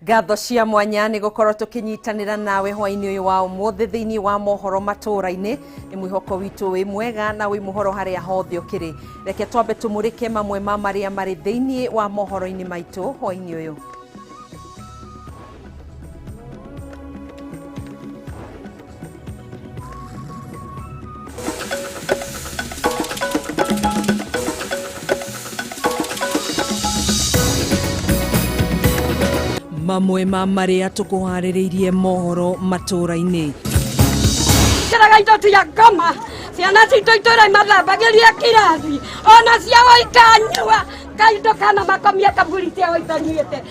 Ngatho cia mwanya nĩ gũkorwo tũkĩnyitanĩra nawe hwainĩ ũyũ wa ũmũthĩ thĩinĩ wa mohoro matũũra-inĩ. Nĩ mwĩhoko witũ wĩ mwega na wĩ mũhoro harĩa hothe ũkĩrĩ. Reke twambe tũmũrĩke mamwe ma marĩa marĩ thĩinĩ wa mohoro-inĩ maitũ hwainĩ ũyũ. Mamwe ma marĩa tũkũharĩrĩirie mohoro matũũra-inĩ. Kĩraga indo cia ngoma, ciana citũ itũra imathambagĩria kirathi, ona ciao ikanyua, kaindo kana makomia kaburi ciao itanyuĩte.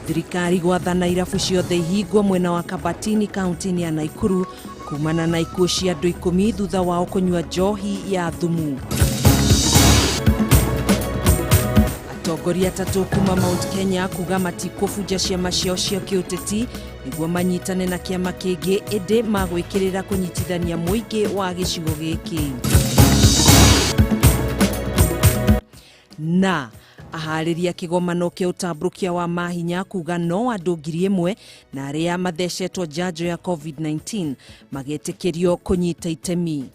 Thirikari gwathana irabu ciothe ihingwo mwena wa Kabatini kaunti-inĩ ya Naikuru kumana na ikuũ cia andũ 10 thutha wao kũnyua njohi ya thumu. Atongoria atatũ kuma Mount Kenya kuga matikũbunja ciama ciao cia kĩũteti nĩguo manyitane na kĩama kĩngĩ, ĩndĩ magwĩkĩrĩra kũnyitithania mũingĩ wa gĩcigo gĩkĩ. Na aharĩria kĩgomano kĩa ũtambũrũkia wa mahinya kuga no andũ 1,000 na arĩa mathecetwo njanjo ya COVID-19 magetĩkĩrio kũnyita itemi.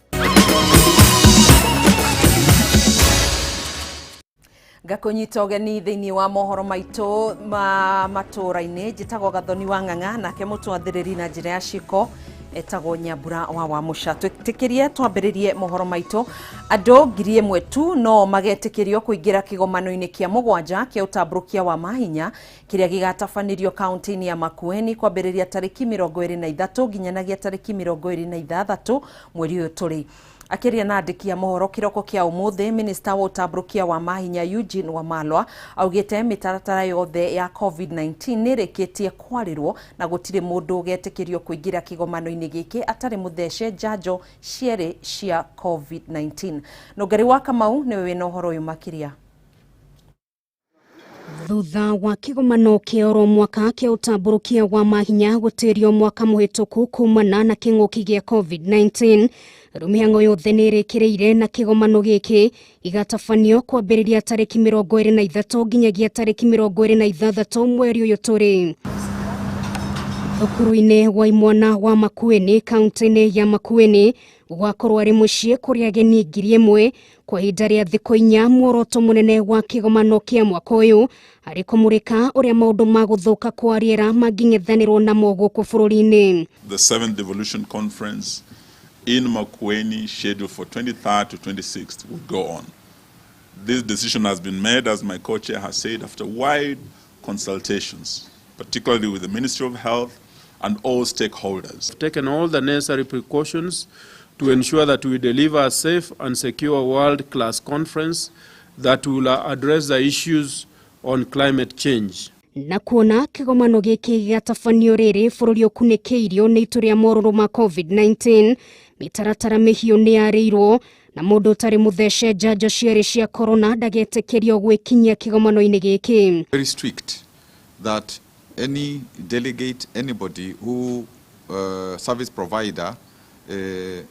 Ngakũnyita ũgeni thĩinĩ wa mohoro maitũ ma matũũra-inĩ. Njĩtagwo Gathoni wa Ng'ang'a, nake mũtwathĩrĩri na njĩra ya ciĩko etagwo Nyambura wa Wamũca. Twĩtĩkĩrie twambĩrĩrie mohoro maitũ. Andũ 1,000 tu no magetĩkĩrio kũingĩra kĩgomano-inĩ kĩa mũgwanja kĩa ũtambũrũkia wa mahinya kĩrĩa gĩgatabanĩrio kaunti-inĩ ya Makueni kwambĩrĩria tarĩki 23 nginyanagia tarĩki 26 mweri ũyũ tũrĩ. Akĩaria na andĩki a mohoro kĩroko kĩa ũmũthĩ, minista wa ũtambũrũkia wa mahinya Eugene Wamalwa augĩte mĩtaratara yothe ya COVID-19 nĩ ĩrĩkĩtie kwarĩrwo na gũtirĩ mũndũ ũgetĩkĩrio kũingĩra kĩgomano-inĩ gĩkĩ atarĩ mũthece njanjo cierĩ cia COVID-19. Nũngari wa Kamau nĩwe wĩna ũhoro ũyũ makĩria. Thutha wa kĩgomano kĩa oro mwaka kĩa ũtambũrũkia wa mahinya gũtĩrio mwaka mũhĩtũku kumana na kĩng'ũki gĩa COVID-19, rĩu mĩhang'o yothe nĩ ĩrĩkĩrĩire na kĩgomano gĩkĩ gĩgatabanio kwambĩrĩria tarĩki 23 nginyagia tarĩki 26 mweri ũyũ tũrĩ. Thukuru-inĩ wa imwana wa Makueni kaunti-inĩ ya Makueni gwakorwo arĩ mũciĩ kũrĩ ageni 1,000 kwa ihinda rĩa thikũ 4. Muoroto mũnene wa kĩgomano kĩa mwaka ũyũ arĩ kũmũrĩka ũrĩa maũndũ ma gũthũka kwa rĩera mangĩng'ethanĩrwo namo gũkũ bũrũri-inĩ. The 7th Devolution Conference in Makueni, scheduled for 23rd to 26th, will go on. This decision has been made, as my co-chair has said, after wide consultations, particularly with the Ministry of Health and all stakeholders. We've taken all the necessary precautions to ensure that we deliver a safe and secure world-class conference that will address the issues on climate change. Na kuona kĩgomano gĩkĩ gĩgatabanio rĩrĩ bũrũri ũkunĩkĩirio nĩ itu rĩa morũrũ ma COVID-19, mĩtaratara mĩhiũ nĩ yarĩirwo na mũndũ ũtarĩ mũthece njanjo cierĩ cia corona ndagetĩkĩrio gwĩkinyia kĩgomano-inĩ gĩkĩ. Very strict that any delegate, anybody who service provider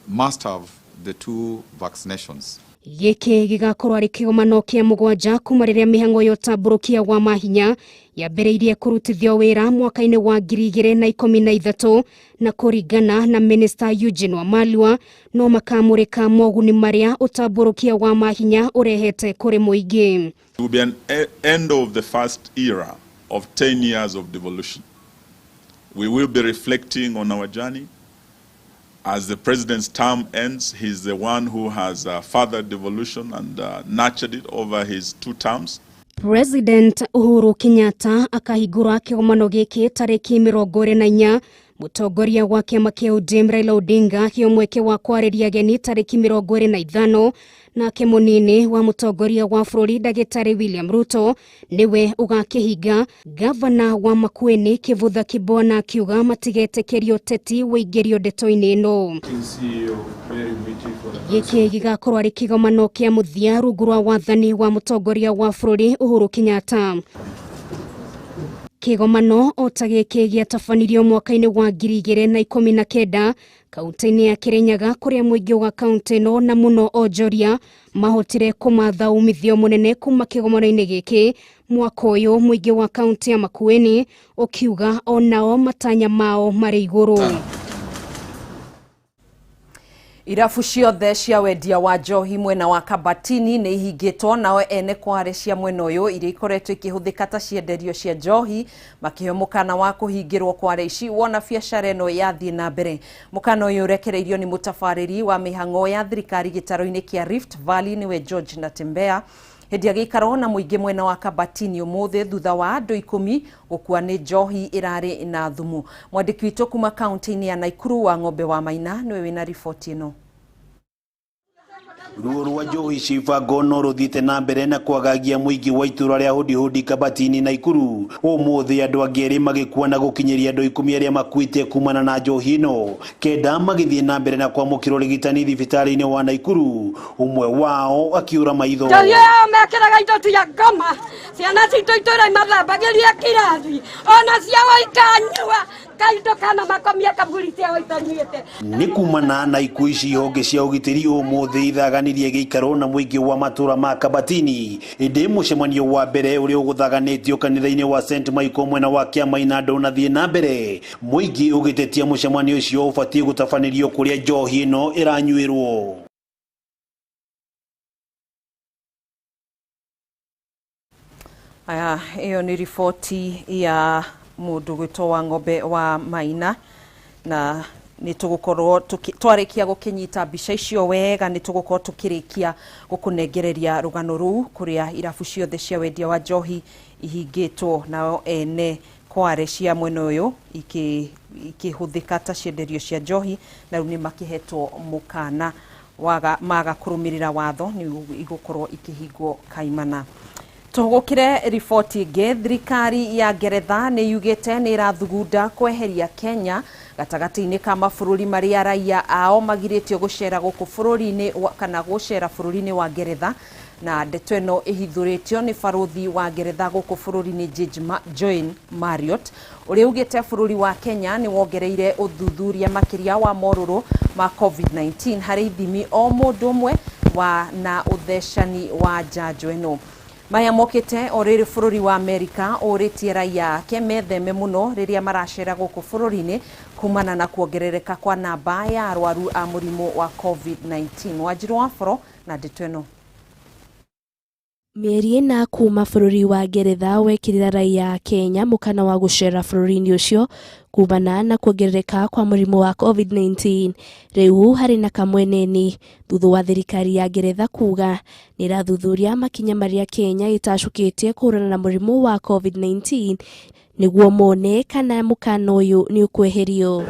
must have the 2 vaccinations. Gĩkĩ gĩgakorwo arĩ kĩgomano kĩa mũgwanja kuma rĩrĩa mĩhang'o ya ũtambũrũkia wa mahinya yambĩrĩirie kũrutithio wĩra mwaka-inĩ wa 2013, na kũringana na Minister Eugene Wamalwa no makamũrĩka moguni marĩa ũtambũrũkia wa mahinya ũrehete kũrĩ mũingĩ. It will be an end of the first era of 10 years of devolution. We will be reflecting on our journey. As the president's term ends, he's the one who has fathered devolution and nurtured it over his 2 terms. President Uhuru Kenyatta akahingũra kĩgomano gĩkĩ tarĩki 24. Mũtongoria wa kĩama kĩa ODM Raila Odinga akĩheo mweke wa kwarĩria ageni tarĩki 25, nake mũnini wa mũtongoria wa bũrũri ndagĩtarĩ William Ruto nĩwe ũgakĩhinga. Gavana wa Makueni Kĩvũtha Kĩbwana akiuga matigetĩkĩrio ũteti wĩingĩrio ndeto-inĩ ĩno. Gĩkĩ gĩgakorwo arĩ kĩgomano kĩa mũthia rungu rwa wathani wa mũtongoria wa bũrũri Uhuru Kenyatta. Kĩgomano o ta gĩkĩ gĩatabanirio mwaka-inĩ wa 2019 kaunti-inĩ ya Kirinyaga kũrĩa mũingĩ wa kaunti ĩno na mũno onjoria mahotire kũmatha umithio mũnene kuma kĩgomano-inĩ gĩkĩ. Mwaka ũyũ mũingĩ wa kaunti ya Makueni ũkiuga onao matanya mao marĩ igũrũ. Irabu ciothe cia wendia wa njohi mwena wa Kabatini nĩ ihingĩtwo, nao ene kware cia mwena ũyũ iria ikoretwo ikĩhũthĩka ta cienderio cia njohi makĩheo mũkana wa kũhingĩrwo kware ici wona biacara ĩno yathiĩ na mbere. Mũkana ũyũ ũrekereirio nĩ mũtabarĩri wa mĩhang'o ya thirikari gĩtaro-inĩ kĩa Rift Valley nĩwe George Natembeya hĩndĩ ya gĩikaro na mũingĩ mwena wa Kabatini ũmũthĩ thutha wa andũ 10 gũkua nĩ njohi ĩrarĩ na thumu. Mwandĩki witũ kuma kaunti-inĩ ya Naikuru wa Ng'ombe wa Maina nĩwe wĩna riboti ĩno. Ruo rwa njohi cibango no rũthiĩte na mbere na kwagagia mũingĩ wa itũra rĩa Hũdihũdi Kabatini Naikuru. Ũmũthĩ andũ angĩ erĩ magĩkua na gũkinyĩria andũ 10 arĩa makuĩte kumana na njohi ĩno, 9 magĩthiĩ na mbere na kwamũkĩrwo ũrigitani thibitarĩ-inĩ wa Naikuru, ũmwe wao akiũra maitho. Njohi ĩyo mekĩraga indo cia ngoma, ciana citũ itũra imathambagĩria kirathi, ona ciao ikanyua kaindo kana makomia kaburi ciao itanyuĩte. Nĩ kumana na ikuũ ici honge cia ũgitĩri ũmũthĩ ithaganirie gĩikaro na mũingĩ wa matũra ma Kabatini. Ĩndĩ mũcemanio wa mbere ũrĩa ũgũthaganĩtio kanitha-inĩ wa St Michael mwena wa Kĩamaina ndũnathiĩ na mbere, mũingĩ ũgĩtetia mũcemanio ũcio ũbatiĩ gũtabanĩrio kũrĩa njohi ĩno ĩranyuĩrwo. Aya, ĩyo nĩ riboti ya mũndũ gwĩtwo wa Ng'ombe wa Maina, na nĩ tũgũkorwo twarĩkia gũkĩnyita mbica icio wega nĩ tũgũkorwo tũkĩrĩkia gũkũnengereria rũgano rũu kũrĩa irabu ciothe cia wendia wa njohi ihingĩtwo, nao ene kware cia mwena ũyũ ikĩhũthĩka ta cienderio cia njohi, na rĩu nĩ makĩhetwo mũkana maga kũrũmĩrĩra watho nĩ igũkorwo ikĩhingwo kaimana. Tũgũkire riboti ĩngĩ, thirikari ya Ngeretha nĩ yugĩte nĩ ĩrathugunda kweheria Kenya gatagatĩ-inĩ ka mabũrũri marĩa raia ao magirĩtio gũcera gũkũ bũrũri-inĩ kana gũcera bũrũri-inĩ wa Ngeretha, na ndeto ĩno ĩhithũrĩtio nĩ barũthi wa Ngeretha gũkũ bũrũri-inĩ Jane Marriott ũrĩa ugĩte bũrũri wa Kenya nĩ wongereire ũthuthuria makĩria wa morũrũ ma COVID-19 harĩ ithimi o mũndũ ũmwe wa na ũthecani wa njanjo ĩno. Maya mokĩte o rĩrĩ bũrũri wa Amerika ũrĩtie raia ake metheme mũno rĩrĩa maracera gũkũ bũrũri-inĩ kumana na kuongerereka kwa namba ya arwaru a mũrimũ wa COVID-19. Wanjiru wa Boro na ndeto ĩno. Mĩeri ĩna kuma bũrũri wa Ngeretha wekĩrĩra raia a Kenya mũkana wa gũcera bũrũri-inĩ ũcio kumana na kuongerereka kwa mũrimũ wa COVID-19. Rĩu harĩ na kamweneni thutha wa thirikari ya Ngeretha kuga nĩ ĩrathuthuria makinya marĩa Kenya ĩtacũkĩtie kũhũrana na mũrimũ wa COVID-19 nĩguo mone kana mũkana ũyũ nĩ ũkweherio.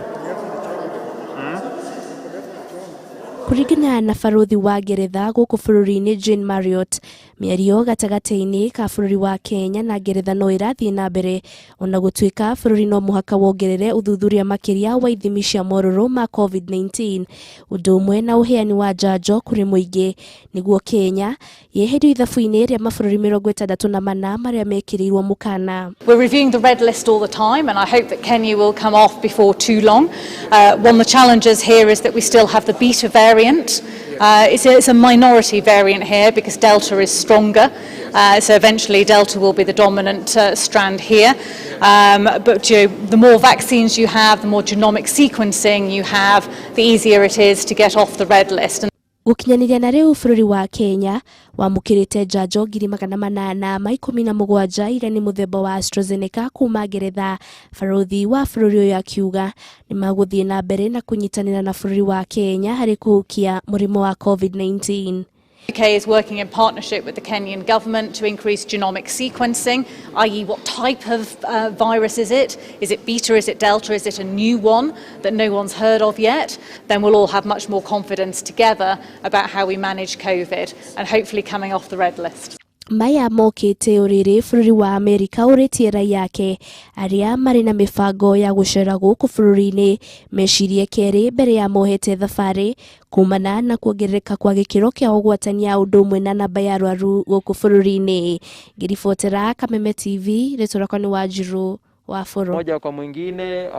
Kũringana na barũthi wa Ngeretha gũkũ bũrũri-inĩ Jane Marriott, mĩario gatagatĩ-inĩ ka bũrũri wa Kenya na Ngeretha no ĩrathiĩ na mbere ona gũtuĩka bũrũri no mũhaka wongerere ũthuthuria makĩria wa ithimi cia morũrũ ma COVID-19 ũndũ ũmwe na ũheani wa njanjo kũrĩ mũingĩ nĩguo Kenya yeherio ithabu-inĩ rĩa mabũrũri 64 marĩa mekĩrĩirwo mũkana. We're reviewing the red list all the time and I hope that Kenya will come off before too long. One of the challenges here is that we still have the beta variant. It's a minority variant here because Delta is stronger, so eventually Delta will be the dominant strand here. But you know, the more vaccines you have, the more genomic sequencing you have, the easier it is to get off the red list. Gũkinyanĩria na rĩu bũrũri wa Kenya wamũkĩrĩte njanjo 817 iria nĩ mũthemba wa AstraZeneca kuma Ngeretha. Barũthi wa bũrũri ũyũ akiuga nĩ magũthiĩ na mbere na kũnyitanĩra na bũrũri wa Kenya harĩ kũhukia mũrimũ wa COVID-19. The UK is working in partnership with the Kenyan government to increase genomic sequencing, i.e. what type of virus is it? Is it beta, is it delta, is it a new one that no one's heard of yet? Then we'll all have much more confidence together about how we manage COVID and hopefully coming off the red list. Maya mokĩte ũrĩrĩ bũrũri wa Amerika ũrĩtie raia ake arĩa marĩ na mĩbango ya gũcera gũkũ bũrũri-inĩ mecirie kerĩ mbere ya mohete thabarĩ kumana na kuongerereka kwa gĩkĩro kĩa ũgwatania ũndũ ũmwe na namba ya arwaru gũkũ bũrũri-inĩ. Ngĩribotera Kameme TV, rĩtwa rĩakwa nĩ Wanjiru wa Bũrũ. Moja kwa mwingine.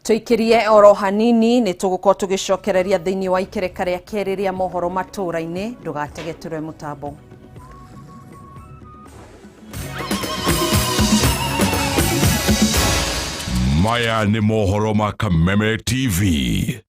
Tũikĩrie oro hanini nĩ tũgũkorwo tũgĩcokereria thĩinĩ wa ikereka rĩa kerĩ rĩa mohoro matũra-inĩ, ndũgategetũre mũtambo. Maya nĩ mohoro ma Kameme TV.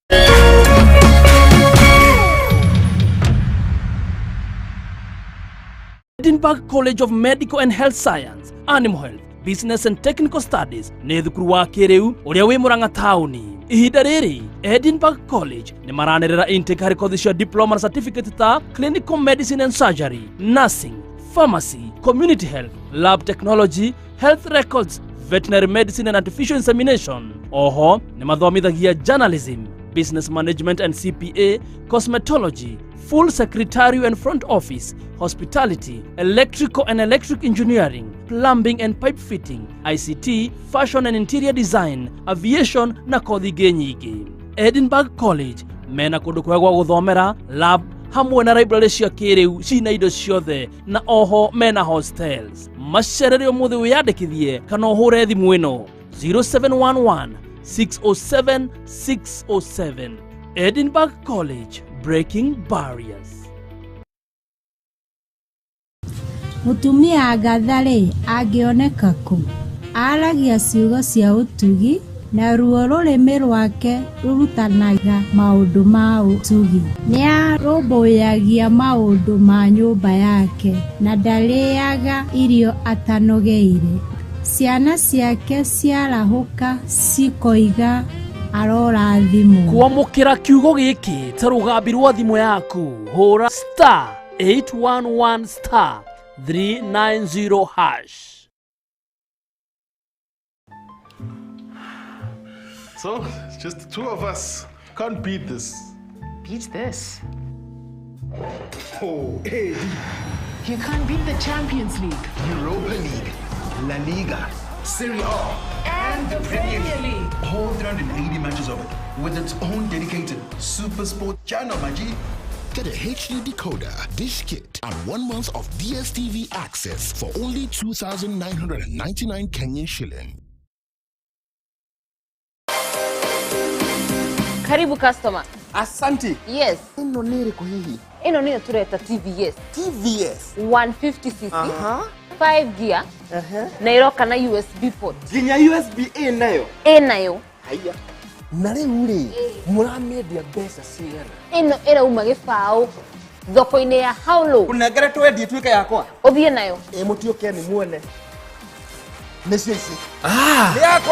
Edinburgh College of Medical and Health Science, Animal Health, Business and Technical Studies nĩ thukuru wa kĩrĩu ũrĩa wĩ Murang'a taũni. Ihinda rĩrĩ Edinburgh College nĩ maranĩrĩra intake harĩ kothi cia diploma na certificate ta Clinical Medicine and Surgery, Nursing, Pharmacy, Community Health, Lab Technology, Health Records, Veterinary Medicine and Artificial Insemination. Oho nĩ mathomithagia Journalism, Business Management and CPA, Cosmetology, Full Secretarial and Front Office, Hospitality, Electrical and Electric Engineering, Plumbing and Pipe Fitting, ICT, Fashion and Interior Design, Aviation na kothi ingĩ nyingĩ. Edinburgh College mena kũndũ kwega gwa gũthomera, lab hamwe na library cia kĩrĩu cina indo ciothe na oho mena hostels. Macerere ũmũthĩ wĩyandĩkithie kana ũhũre thimũ ĩno 0711 607 607. Edinburgh College, breaking barriers. Mũtumia Agatha-rĩ, angĩoneka kũ? Aaragia ciugo cia ũtugi, naruo rũrĩmĩ rwake rũrutanaga maũndũ ma ũtugi. Nĩarũmbũyagia maũndũ ma nyũmba yake, na ndarĩĩaga irio atanogeire. Ciana ciake ciarahũka cikoiga arorathimwo. Kwamũkĩra kiugo gĩkĩ ta rũgambi rwa thimũ yaku, hũra star 811 star 390 hash. So, it's just the two of us. Can't beat this. Beat this. Oh, hey. You can't beat the Champions League, Europa League, La Liga, Serie A, and the Premier League. All 380 matches of it, with its own dedicated Super Sport channel, my G. Get a HD decoder, dish kit, and 1 month of DSTV access for only 2,999 Kenyan shilling. Karibu customer. Asante. Yes. Ĩno nĩ ĩrĩkũ hihi? Ĩno nĩyo tũreta TVS. TVS. 150cc. 5 gear. Na ĩroka na USB port. Nginya USB A nayo? Ĩ nayo. Haiya. Na rĩu rĩ, mũramĩendia mbeca cigana? Ĩno ĩrauma gĩbaũ thoko-inĩ ya Haulo. Ũnengere twendie ĩtuĩke yakwa. Ũthiĩ nayo. Ĩ mũtiũke nĩ muone. Nĩcio ici.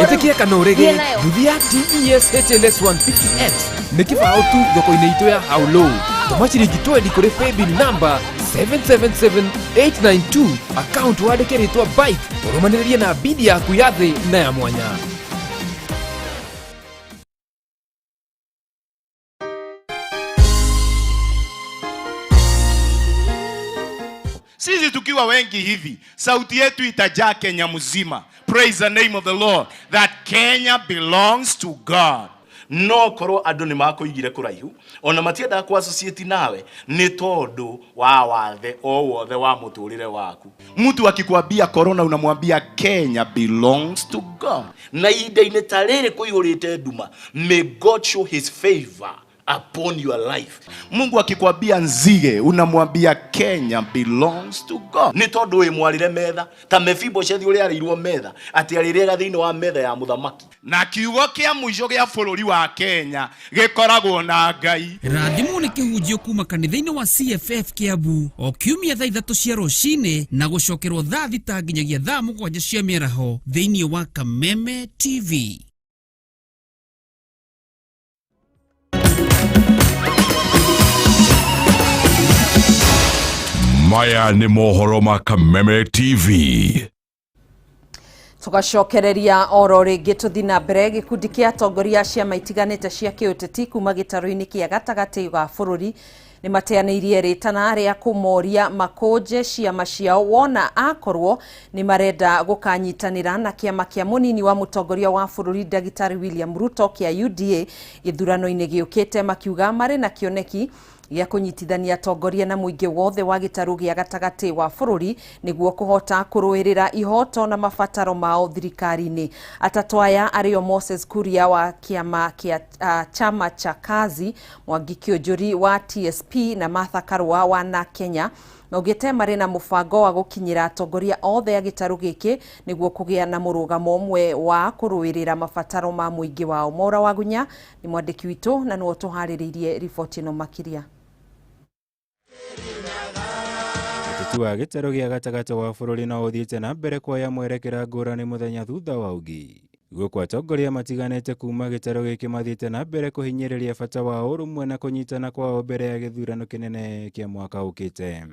Ĩtĩkia kana ũrege, nduthi ya TVS HLS 150X nĩ kĩbaũ tu thoko-inĩ itũ ya Haulo. Tũma ciringi 20 kũrĩ paybill number 777892 account wandĩke rĩtwa bike ũrũmanĩrĩrie na bidi yaku ya thĩ na ya mwanya. Sisi tukiwa wengi hivi, sauti yetu itajaa Kenya mzima. Praise the name of the Lord, that Kenya belongs to God. No korwo andũ nĩ makũigire kũraihu, ona matiendaga kũ associate nawe nĩ tondũ wa wathe o wothe wa mũtũrĩre waku. Mtu akikwambia corona unamwambia Kenya belongs to God. Na ihinda-inĩ ta rĩrĩ kũihũrĩte nduma, may God show his favor upon your life. Mungu akikwambia nzige unamwambia Kenya belongs to God. Nĩ tondũ wĩ mwarĩre metha ta Mefiboshethi ũrĩa arĩirwo metha atĩ arĩrĩaga thĩinĩ wa metha ya mũthamaki. Na kiugo kĩa mũico gĩa bũrũri wa Kenya gĩkoragwo na Ngai. Rathimwo nĩ kĩhunjio kuma kanitha-inĩ wa CFF Kiambu o kiumia thaa 3 cia rũcinĩ na gũcokerwo thaa 6 nginyagia thaa 7 cia mĩaraho thĩinĩ wa Kameme TV. Maya nĩ mohoro ma Kameme TV. Tugacokereria oro rĩngĩ tũthi na mbere gĩkundi kĩa atongoria a ciama itiganĩte cia kĩũteti kuma gĩtarũ-inĩ kĩa gatagatĩ ga bũrũri Nĩ mateanĩirie rĩtana rĩa kũmoria makũnje ciama ciao wona akorwo nĩ marenda gũkanyitanĩra na kĩama kĩa mũnini wa mũtongoria wa bũrũri Ndagĩtarĩ William Ruto kĩa UDA gĩthurano-inĩ gĩũkĩte, makiuga marĩ na kĩoneki gĩa kũnyitithania atongoria na mũingĩ wothe wa gĩtarũ gĩa gatagatĩ wa bũrũri nĩguo kũhota kũrũĩrĩra ihoto na mabataro mao thirikari-inĩ. Atatũ aya arĩo Moses Kuria wa kĩama kĩa Chama cha Kazi, Mwangi Kĩũnjũri wa TSP na Martha Karua wa Na Kenya maugĩte marĩ na mũbango wa gũkinyĩra atongoria othe a gĩtarũ gĩkĩ nĩguo kũgĩa na mũrũgamo ũmwe wa kũrũĩrĩra mabataro ma mũingĩ wao. Mwaura Wagunya nĩ mwandĩki witũ na nĩwe ũtũharĩrĩirie riboti ĩno makĩria. Ũteti wa gĩtarũ gĩa gatagatĩ wa bũrũri no ũthiĩte na mbere kuoya mwerekera ngũrani mũthenya thutha wa ũngĩ, gũkũ atongoria matiganĩte kuma gĩtarũ gĩkĩ mathiĩte na mbere kũhinyĩrĩria bata wa ũrũmwe na kũnyitana kwao mbere ya gĩthurano kĩnene kĩa mwaka ũkĩte.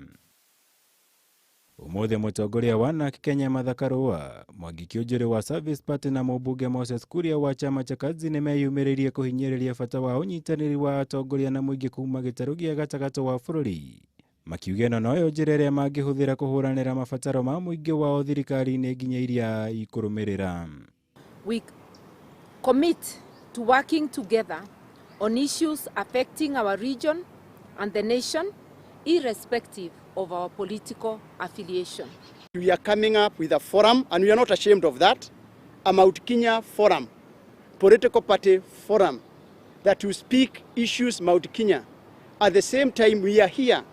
Ũmũthĩ mũtongoria wa NARC Kenya Martha Karua, Mwangi Kĩũnjũri wa Service Party na mũmbunge Moses Kuria wa Chama cha Kazi nĩmeyumĩrĩirie kũhinyĩrĩria bata wa ũnyitanĩri wa atongoria na mũingĩ kuma gĩtarũ gĩa gatagatĩ wa bũrũri, makiuga ĩno noyo njĩra ĩrĩa mangĩhũthĩra kũhũranĩra mabataro ma mũingĩ wao thirikari-inĩ nginya iria ikũrũmĩrĩra. We commit to working together on issues affecting our region and the nation, irrespective of our political affiliation. We are coming up with a forum, and we are not ashamed of that, a Mount Kenya forum, political party forum, that will speak issues Mount Kenya. At the same time, we are here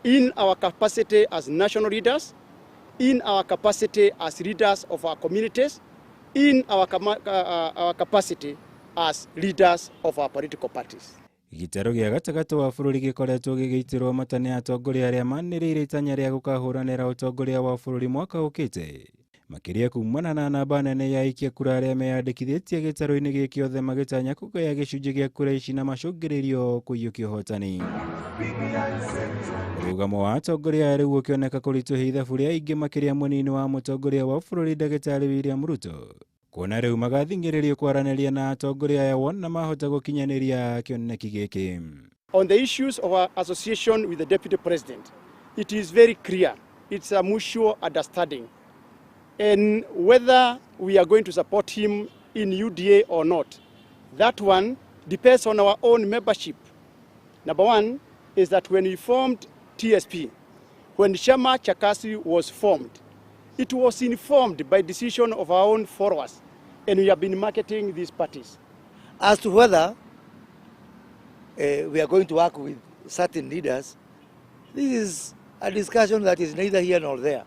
in our capacity as national leaders, in our capacity as leaders of our communities, in our capacity as leaders of our political parties. Gĩtarũ gĩa gatagatĩ wa bũrũri gĩkoretwo gĩgĩitĩrwo mata nĩ atongoria arĩa manĩrĩire itanya rĩa gũkahũranĩra ũtongoria wa bũrũri mwaka ũkĩte, makĩria kumana na namba nene ya aikia kura arĩa meyandĩkithĩtie gĩtarũ-inĩ gĩkĩ othe magĩtanya kũgaya gĩcunjĩ gĩa kura ici na macũngĩrĩrio kũiyũkia ũhotani. Mũrũgamo wa atongoria aya rĩu ũkĩoneka kũritũhia ithabu rĩa aingĩ makĩria mũnini wa mũtongoria wa bũrũri Ndagĩtarĩ William Ruto, kuona rĩu magathing'ĩrĩrio kwaranĩria na atongoria aya wona mahota gũkinyanĩria kĩoneki gĩkĩ. On the issues of our association with the Deputy President, it is very clear. It's a mutual understanding. And whether we are going to support him in UDA or not, that one depends on our own membership. Number one is that when we formed TSP, when Chama cha Kazi was formed, it was informed by decision of our own followers, and we have been marketing these parties. As to whether we are going to work with certain leaders, this is a discussion that is neither here nor there.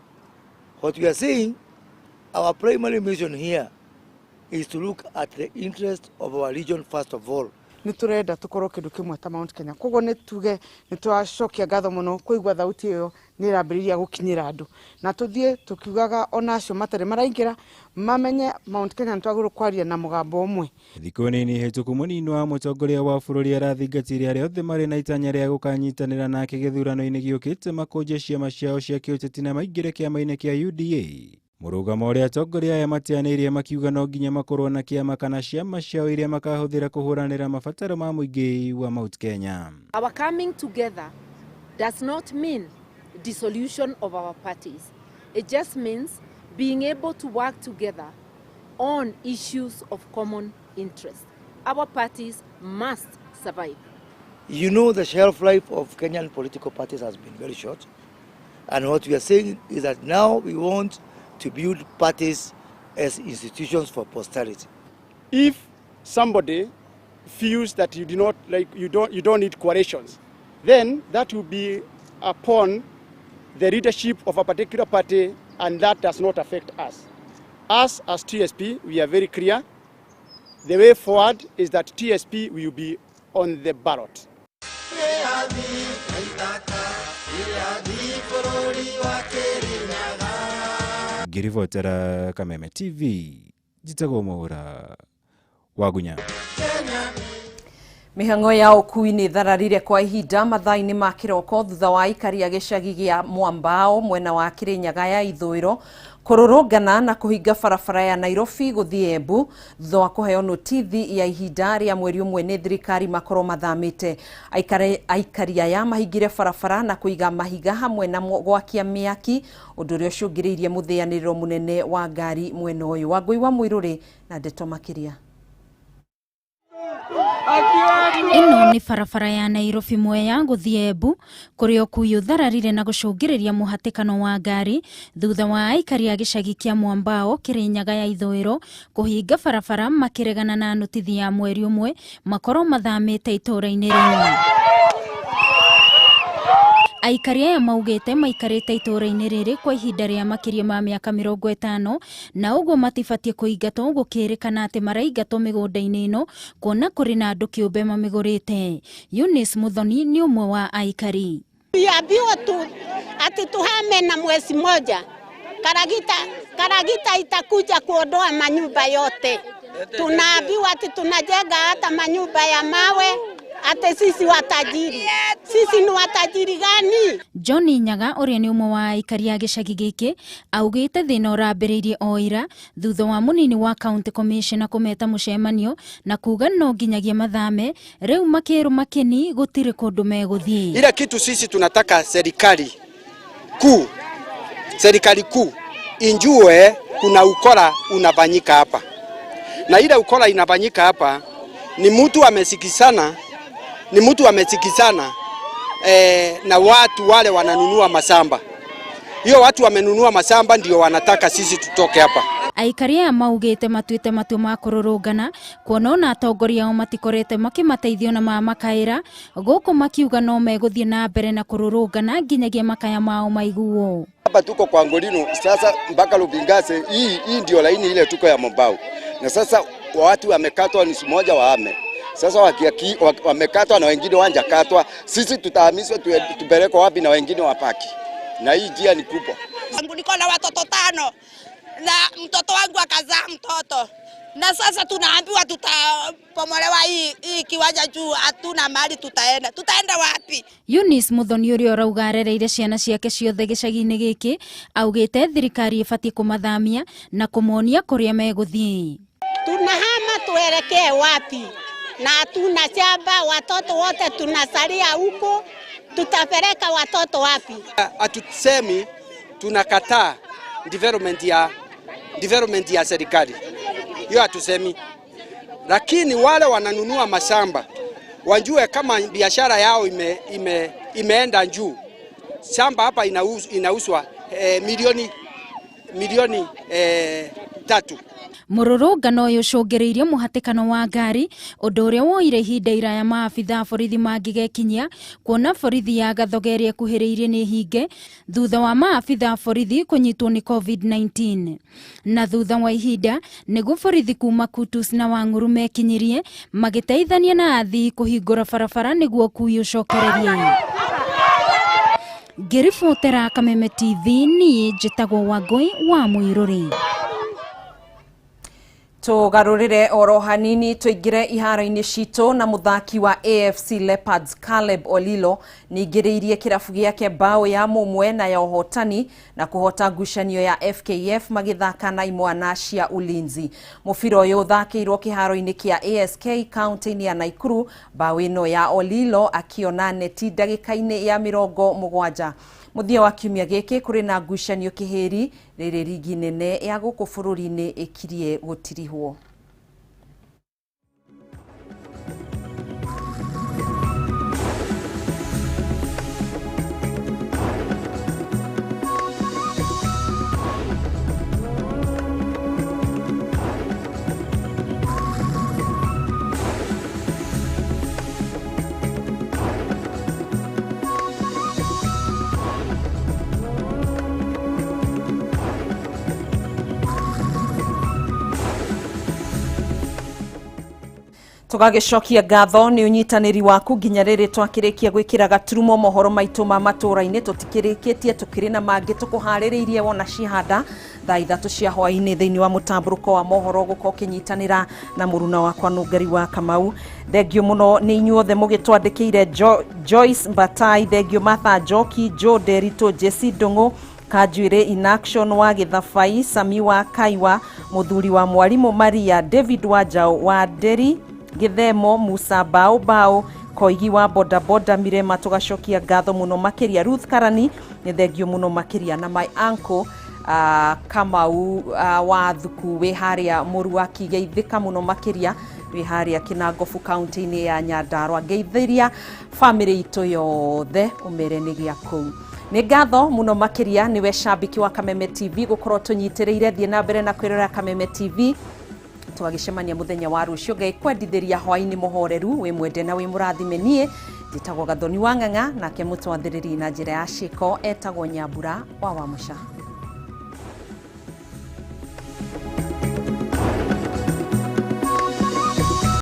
What we are saying, our primary mission here is to look at the interest of our region first of all. Nĩ tũrenda tũkorwo kĩndũ kĩmwe ta Mount Kenya, koguo nĩ tuge nĩ tũracokia ngatho mũno kũigua thauti ĩyo nĩ ĩrambĩrĩria gũkinyĩra andũ, na tũthiĩ tũkiugaga ona acio matarĩ maraingĩra mamenye Mount Kenya nĩ twagĩrĩirwo kwaria na mũgambo ũmwe. Thikũ nini hĩtũku mũnini wa mũtongoria wa bũrũri arathingatire arĩa othe marĩ na itanya rĩa gũkanyitanĩra nake gĩthurano-inĩ gĩũkĩte makũnje ciama ciao cia kĩũteti na maingĩre kĩama-inĩ kĩa UDA. Mũrũgamo ũrĩa atongoria aya mateanĩirie makiuga no nginya makorwo na kĩama kana ciama ciao iria makahũthĩra kũhũranĩra mabataro ma mũingĩ wa Mount Kenya. Our coming together does not mean dissolution of our parties. It just means being able to work together on issues of common interest. Our parties must survive. You know, the shelf life of Kenyan political parties has been very short. And what we are saying is that now we want to build parties as institutions for posterity. If somebody feels that you do not like, you don't need coalitions, then that will be upon the leadership of a particular party, and that does not affect us. Us as TSP, we are very clear. The way forward is that TSP will be on the ballot. Ngĩribotera Kameme TV, njĩtagwo Mwaura Wagunya. Mĩhang'o ya ũkui nĩ thararire kwa ihinda mathaa-inĩ ma kĩroko thutha wa aikari a gĩcagi gĩa Mwambao mwena wa Kĩrĩnyaga ya ithũĩro kũrũrũngana na kũhinga barabara ya Nairobi gũthiĩ Embu thutha wa kũheo notithi ya ihinda rĩa mweri ũmwe nĩ thirikari makorwo mathamĩte. Aikari aya mahingire barabara na kũiga mahiga hamwe na gwakia mĩaki, ũndũ ũrĩa ũcũngĩrĩirie mũthĩanĩrĩro mũnene wa ngari mwena ũyũ. Wangũi wa Mũirũrĩ na ndeto makĩria. Ĩno nĩ barabara ya Nairobi Mwea gũthiĩ Embu kũrĩa ũkui ũthararire na gũcũngĩrĩria mũhatĩkano wa ngari thutha wa aikari a gĩcagi kĩa Mwambao Kĩrĩnyaga ya ithũĩro kũhinga barabara makĩregana na notithi ya mweri ũmwe makorwo mathamĩte itũũra-inĩ rĩu. Aikari aya maugĩte maikarĩte itũũra-inĩ rĩrĩ kwa ihinda rĩa makĩria ma mĩaka 50 na ũguo matibatiĩ kũingatwo gũkĩrĩkana atĩ maraingatwo mĩgũnda-inĩ ĩno kuona kũrĩ na andũ kĩũmbe mamĩgũrĩte. Eunice Muthoni nĩ ũmwe wa aikari. Tuambiwa tu ati tuhame na mwezi moja, karagita itakuja kuondoa manyumba yote. Tunaambiwa ati tunajenga hata manyumba ya mawe, ati sisi watajiri. Sisi ni watajiri gani? Johnny Nyaga ũrĩa nĩ ũmwe wa aikari a gĩcagi gĩkĩ augĩte thĩna ũrambĩrĩirie o ira thutha wa mũnini wa county commissioner kũmeta mũcemanio na kuga no nginyagia mathame rĩu makĩrũ makĩni gũtirĩ kũndũ megũthiĩ. Ila kitu sisi tunataka serikali kuu injue kuna ukora unafanyika hapa, na ile ukora inafanyika hapa ni mtu amesikizana na watu wale wananunua masamba. Hiyo watu wamenunua masamba ndio wanataka sisi tutoke hapa. Aikari aya maugĩte matuĩte matua ma kũrũrũngana kuona ona atongoria ao matikorete makĩmateithio na mamakaĩra gũkũ makiuga no megũthiĩ na mbere na kũrũrũngana nginyagia makaya mao maiguo. Hapa tuko kwa Ngolino sasa mpaka Lubingase, hii ndio laini ile tuko ya Mombao. Na sasa watu wamekatwa nusu moja waame. Sasa wamekatwa na wengine wanjakatwa, sisi tutahamishwa tupelekwe wapi na wengine wapaki? Na hii njia ni kubwa. Niko na watoto 5 na mtoto wangu akazaa mtoto. Na sasa tunaambiwa tutapomolewa hii kiwanja juu hatuna mali tutaenda. Tutaenda wapi? Eunice Muthoni ũrĩa ũrauga arereire ciana ciake ciothe gĩcagi-inĩ gĩkĩ augĩte thirikari ĩbatiĩ kũmathamia na kũmonia kũrĩa megũthiĩ. Tunahama tuelekee wapi? Na hatuna shamba, watoto wote tunasalia huko, tutapeleka watoto wapi? Hatusemi tunakataa development ya serikali. Hiyo hatusemi. Lakini wale wananunua mashamba wajue kama biashara yao imeenda juu. Shamba hapa inauzwa milioni 3. Mũrũrũngano ũyũ ũcũngĩrĩirie mũhatĩkano wa ngari ũndũ ũrĩa woire ihinda iraya maabitha a borithi mangĩgekinyia kuona borithi ya Gathoga ĩrĩa ĩkuhĩrĩirie nĩ hinge thutha wa maabitha a borithi kũnyitwo nĩ COVID-19. Na thutha wa ihinda nĩguo borithi kuma Kutus na Wang'uru mekinyirie magĩteithania na athii kũhingũra barabara nĩguo ũkui ũcokererie. Ngĩribotera Kameme TV niĩ njĩtagwo Wangũi wa Mũirũrĩ. Tũgarũrĩre oro hanini tũingĩre iharo-inĩ citũ na mũthaki wa AFC Leopards Caleb Olilo nĩingĩrĩirie kĩrabu gĩake bao ya mũmwe na ya ũhotani na kũhota ngucanio ya FKF magĩthaka na imwana cia Ulinzi. Mũbira ũyũ ũthakĩirwo kĩharo-inĩ kĩa ASK kaunti-inĩ ya Naikuru, bao ĩno ya Olilo akiona neti ndagĩka-inĩ ya 70. Mũthia wa kiumia gĩkĩ kũrĩ na ngucanio kĩhĩri rĩrĩ rigi nene ya gũkũ bũrũri-inĩ ĩkirie gũtirihwo. Tũgagĩcokia ngatho nĩ ũnyitanĩri waku nginya rĩrĩ twakĩrĩkia gwĩkĩra gaturumo mohoro maitũ ma matũũra-inĩ. Tũtikĩrĩkĩtie, tũkĩrĩ na mangĩ tũkũharĩrĩirie wona cihanda thaa 3 cia hwaĩ-inĩ thĩinĩ wa mũtambũrũko wa mohoro, gũkorwo ũkĩnyitanĩra na mũruna wakwa Nũngari wa Kamau. Thengio mũno nĩ inyuothe mũgĩtwandĩkĩire. Joyce Mbatai, thengio. Martha Njoki, Joe Nderitu, Jesse Ndung'u, Kanjuĩrĩ in action wa Gĩthabai, Sami wa Kaiwa, mũthuri wa mwarimũ Maria, David wa Njaũ wa Nderi Gĩthemo, Musa Bao Bao, Koigi wa bodaboda Mirema. Tũgacokia ngatho mũno makĩria. Ruth Karani, nĩ thengio mũno makĩria. Na my uncle Kamau wa Thuku wĩ harĩa Mũruaki, geithĩka mũno makĩria wĩ harĩa Kĩnangobu kaunti-inĩ ya Nyandarua. Ngeithĩria bamĩrĩ itũ yothe, ũmere nĩ gĩa kũu. Nĩ ngatho mũno makĩria nĩwe cambiki wa Kameme TV gũkorwo tũnyitĩrĩire. Thiĩ na mbere na kwĩrora Kameme TV. Tũgagĩcemania mũthenya wa rũciũ. Ngai kwendithĩria hwaĩ-inĩ mũhoreru, wĩ mwende na wĩ mũrathime. Niĩ njĩtagwo Gathoni wa Ng'ang'a, nake mũtwathĩrĩri na njĩra ya ciĩko etagwo Nyambura wa Wamũca.